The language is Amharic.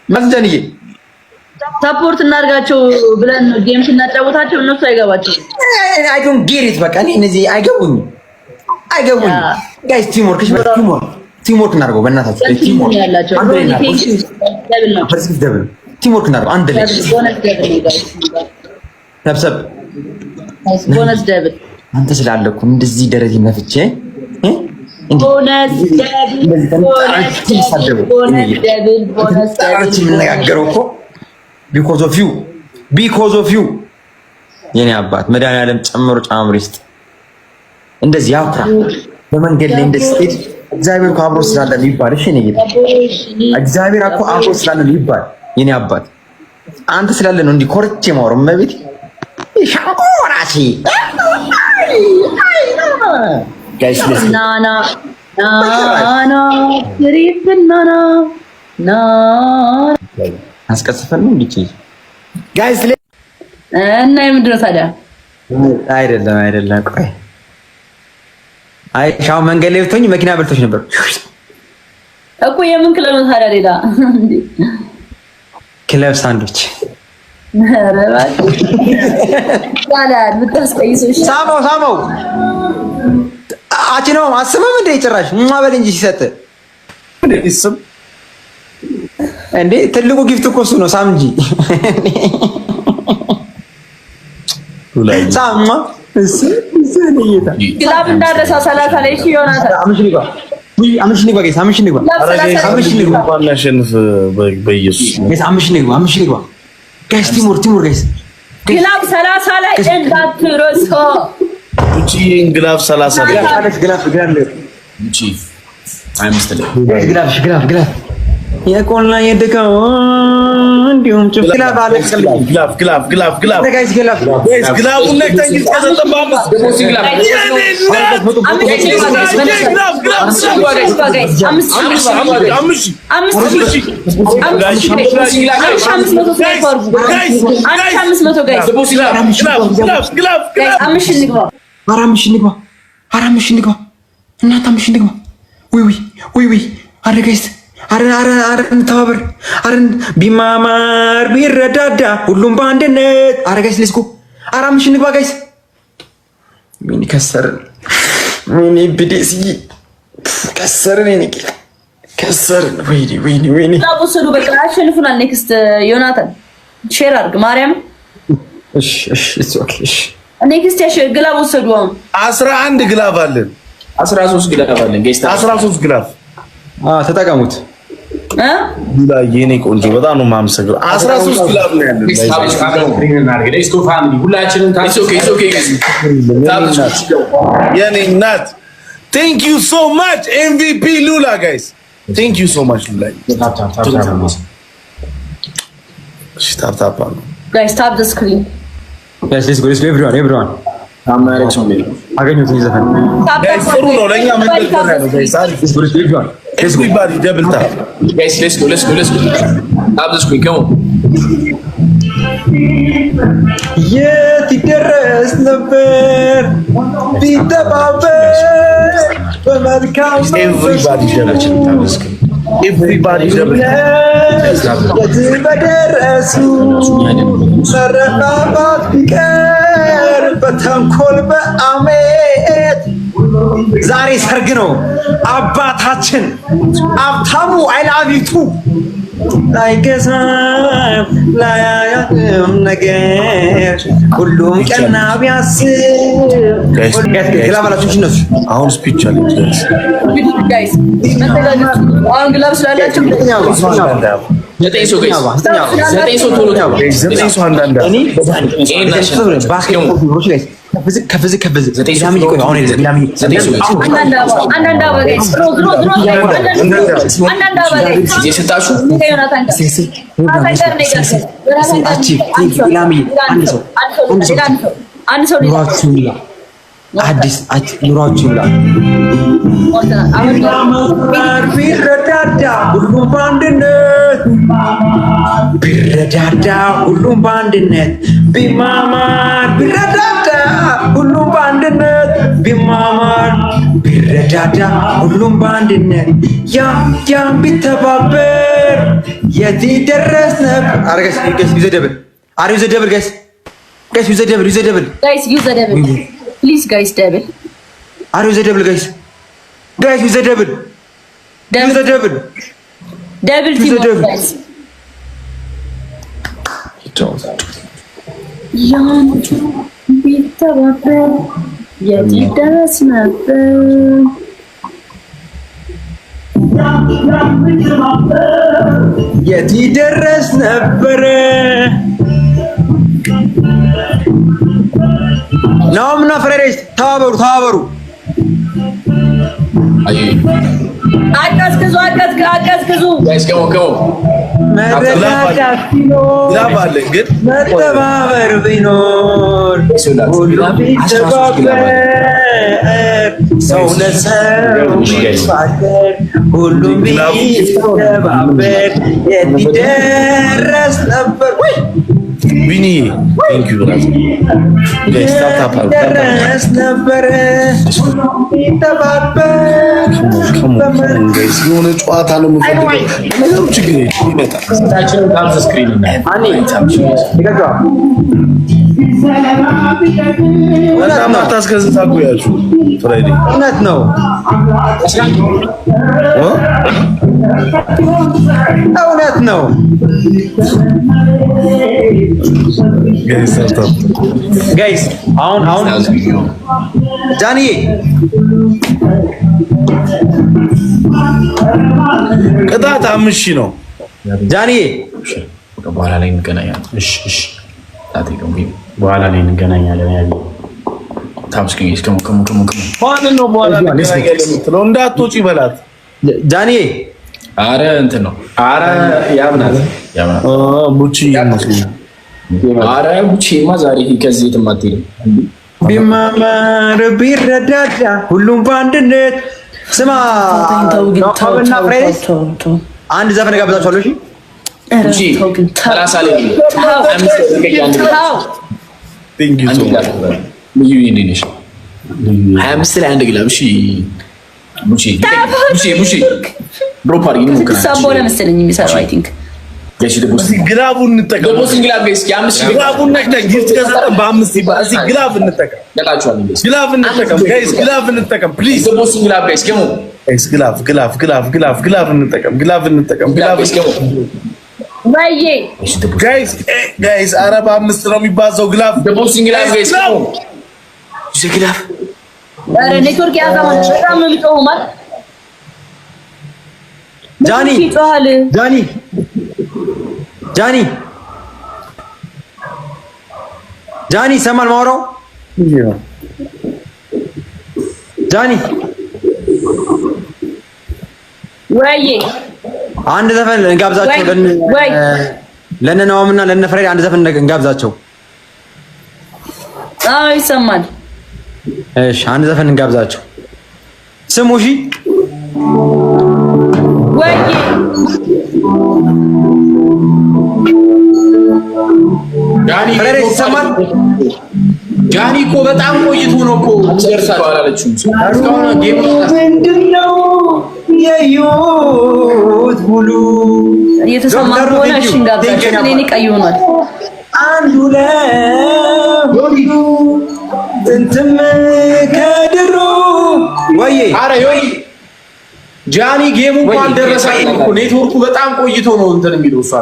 መስጀንዬ Support እናድርጋቸው ብለን game ስናጫወታቸው እነሱ አይገባቸው። I don't get it። በቃ እኔ እነዚህ አይገቡኝም፣ አይገቡኝም። Guys, teamwork፣ እሺ፣ teamwork፣ teamwork እናድርገው በእናታችሁ። Teamwork ያላቸው አንድ ላይ እናድርገው። Double ነው። First double፣ teamwork እናድርገው አንድ ላይ። Bonus double ነው guys። ሰብሰብ። Bonus double። አንተ ስላለ እኮ እንደዚህ ደረቴ ነፍቼ Bonus double፣ bonus double፣ bonus double፣ bonus double። የምነጋገረው እኮ because of you, because of you። የኔ አባት መድኃኒዓለም ጨምሮ ጨማምሮ ይስጥ። እንደዚህ ያኩራ። በመንገድ ላይ እንደዚህ ስትሄድ እግዚአብሔር እኮ አብሮ ስላለ ነው ይባል። እሺ እኔ ጌታ፣ እግዚአብሔር እኮ አብሮ ስላለ ነው ይባል። የኔ አባት፣ አንተ ስላለ ነው እንዲህ ኮርቼ የማወራው። እመቤቴ ሻንቆ ራሴ። Guys. ናና ናና triple ናና ና። አስቀስፈን ነው እንዲህ። Guys. እና የምንድን ነው ታዲያ? አይደለም፣ አይደለም። ቆይ፣ አይ ሻው መንገድ ላይ ብትሆኝ መኪና በልቶች ነበር። እኮ የምን ክለብ ነው ታዲያ? ሌላ ክለብ ሳንዶች። ኧረ እባክህ ይባላል የምታስቀይሰው። እሺ። ሳመው፣ ሳመው። አቺ ነው አስምም እንዴ ጭራሽ ሟ በል እንጂ ሲሰጥ። ስም። እንዴ፣ ትልቁ gift እኮ እሱ ነው። ሳም እንጂ፣ ሳም እሱ እሱ ነው ጌታ። Glove እንዳረሳ 30 ላይ። እሺ ዮናታን። አምሽ ንግባ፣ ውይ አምሽ ንግባ guys፣ አምሽ ንግባ። Glove 30 ላይ። አምሽ ንግባ። እንኳን ላሸንፍ በኢየሱስ። Guys፣ አምሽ ንግባ፣ አምሽ ንግባ guys። Teamwork, teamwork guys። Glove 30 ላይ እንዳትረሳ። ውጪ glove 30 ላይ። Glove, glove, glove። ውጪ 25 ላይ። Glove, glove, glove። የቆላ የድካም እንዲሁም ጭፍ glove አለቅልኝ። Glove, glove, glove, glove። Guys, glove። Guys, glove ኡን ነክተን እስከሰጠን በአምስት። የኔ እናት። Glove, glove። Guys፣ አምስት። አምስት። አምስት፣ 1500 snipe አድርጉ። 1500 guys። Glove, glove, glove። Guys፣ አምስት ሺህ እንግባ። ኧረ አምስት እንግባ፣ ኧረ አምስት እንግባ፣ እናንተ አምስት እንግባ። ውይ ውይ ውይ ውይ! አረ guys፣ አረ አረ አረ እንተባበር፣ አረ ቢማማር ቢረዳዳ ሁሉም በአንድነት። አረ guys, let's go! አረ አምስት እንግባ guys። ወይኔ ከሰርን፣ ወይኔ ብዴስዬ ከሰርን፣ የኔ ጌታ ከሰርን። ወይኔ ወይኔ ወይኔ! Glove ወሰዱ። በቃ አሸንፉናል። Next ዮናታን share አድርግ ማርያም። እሺ እሺ፣ it's okay፣ እሺ። Next ያሽ glove ወሰዱ። አሁን 11 glove አለን። 13 glove አለን guys። 13 glove። ተጠቀሙት። እ የኔ ቆንጆ በጣም ነው የማመሰግነው። 13 glove ነው ያለን። Family ሁላችንም። የኔ እናት፣ thank you so much MVP ሉላ። Guys, thank you so much ሉላ። እሺ፣ tap tap ነው። Guys, tap the screen. Guys, let's go, let's go, everyone, everyone. አገኘሁት ዘፈን። Guys፣ ጥሩ ነው ለእኛ መንደርደሪያ ነው። Guys፣ አሪፍ። Let's go, let's go, everyone, let's go. Everybody double tap. Guys, let's go, let's go, let's go. Tap the screen, come on. የት ይደረስ ነበር ቢተባበር በመልካም። Everybody double, everybody double. የት በደረሱ መረፋፋት ቢቀር በተንኮል በአሜት። ዛሬ ሰርግ ነው። አባታችን አብታሙ I love you too። ላይገዛም ላያያም ነገር ሁሉም ቀና ቢያስብ glove አላችሁ እነሱ። አሁን speech challenge guys። Guys፣ መተጋገዝ። አሁን glove ስላላቸው ዘጠኝ ሰው guys፣ ዘጠኝ ሰው ቶሎ ቶሎ። ዘጠኝ ሰው አንዳንድ። ከፍዝ ከፍዝ። ዘጠኝ ሰው፣ ዘጠኝ ሰው። አንዳንድ አበባ፣ አንዳንድ አበባ guys። Rose, rose, rose guys፣ አንዳንድ አበባ guys። ጊዜ ስጣችሁ። ዮናታን ጋር፣ ዮናታን ጋር ነው የጋር ዮናታን ጋር። አንድ ሰው፣ አንድ ሰው፣ አንድ ሰው ሌላ። ኑሯችሁ ይብላ። አዲስ ኑሯችሁ ይብላ። ቢረዳዳ ሁሉም በአንድነት። ቢረዳዳ ሁሉም በአንድነት፣ ቢማማር ቢረዳዳ ሁሉም በአንድነት፣ ቢማማር ቢረዳዳ ሁሉም በአንድነት፣ ያ ያ ቢተባበር የት ይደረስ ነበር። አረ guys, guys, use double። አረ use double, guys, guys, use double, use double. Guys, use double, please, guys, double. አረ use double, guys, guys, use double, use double. Double team, guys. ያን ቢተባበር የት ይደረስ ነበር? የት ይደረስ ነበረ? ናኦምና ፍሬሬስ ተባበሩ፣ ተባበሩ። አቀዝቅዙ፣ አቀዝቅዙ። መረዳዳት ቢኖር፣ መተባበር ቢኖር፣ ሁሉም ቢተባበር፣ ሰው ለሰው ቢፋቀር፣ ሁሉም ቢተባበር የት ይደረስ ነበር? ወይ ቢኒ, thank you, brother. Guys, tap tap. ደረስ ነበረ ቢተባበር። Guys, የሆነ ጨዋታ ነው የምፈልገው። ነገሩ ችግር የለም ይመጣል። Tap screen. በጣም አታስገዝታ እኮ ያልሽው ፍራይዴ። እውነት ነው፣ እውነት ነው። Guys, አሁን አሁን ጃንዬ ቅጣት 5,000 ነው። ጃንዬ። በኋላ ላይ እንገናኛለን። እሺ እሺ፣ በኋላ ላይ እንገናኛለን። ያ Tap screen, come come come come. ማንን ነው በኋላ እንገናኛለን የምትለው? እንዳትወጪ በላት። ጃንዬ። አረ እንትን ነው። አረ ያምናት። ያምናት። ቡቺ። አረ ቡቺማ ዛሬ ከዚህ የትም አትሄድም። ቢማማር ቢረዳዳ ሁሉም በአንድነት። ስማ ናኦምና ፍሬሬስ፣ አንድ ዘፈን ጋብዛችኋለሁ። እሺ። ቡቺ 30 ላይ Thank you so much. ልዩ ነሽ። 25 ላይ አንድ glove። እሺ ቡቺ፣ ቡቺ፣ ቡቺ፣ drop አድርጊ። 6 በኋላ መሰለኝ የሚሰራው I think. Glove ኡን እንጠቀም። Glove, guys, የ5,000 Glove ኡን ነክተን gift ከሰጠን በአምስት ይባል። እስኪ glove እንጠቀም፣ glove እንጠቀም guys፣ glove እንጠቀም please። Glove, guys, come. Guys, glove, glove, glove, glove, glove እንጠቀም፣ glove እንጠቀም፣ glove. ወይዬ። Guys, guys፣ ኧረ በአምስት ነው የሚባዛው glove። Glove, guys, glove. ኧረ ኔትወርክ ያዛ ማለት በጣም ነው የሚጮኸው ማለት። ጃኒ። ይጮሃል። ጃኒ፣ ጃኒ፣ ጃኒ፣ ይሰማል ማውራው? ጃኒ። ወይዬ። አንድ ዘፈን እንጋብዛቸው። ለነ ናኦምና ለነ ፍሬድ አንድ ዘፈን እንጋብዛቸው። አዎ ይሰማል። እሺ፣ አንድ ዘፈን እንጋብዛቸው። ስሙ እሺ። ወይዬ። ጃኒ። ፍሬድ ይሰማል? ጃኒ እኮ በጣም ቆይቶ ነው እኮ የሚደርሳቸው። አላለችም። እስካሁን game ምንድነው የህይወት ሙሉ እየተሰማ ዶክተር ከሆነ Thank እሺ you. እንጋብዛቸው። Thank you. ግን እኔ ቀይ ሆኗል። አንዱ ለሁሉ ጥንትም ከድሮ ወዬ። አረ ዮኒ፣ ጃኒ game ኡ እንኳን ደረሳት እኮ፣ ኔትወርኩ በጣም ቆይቶ ነው እንትን የሚለው እሷ።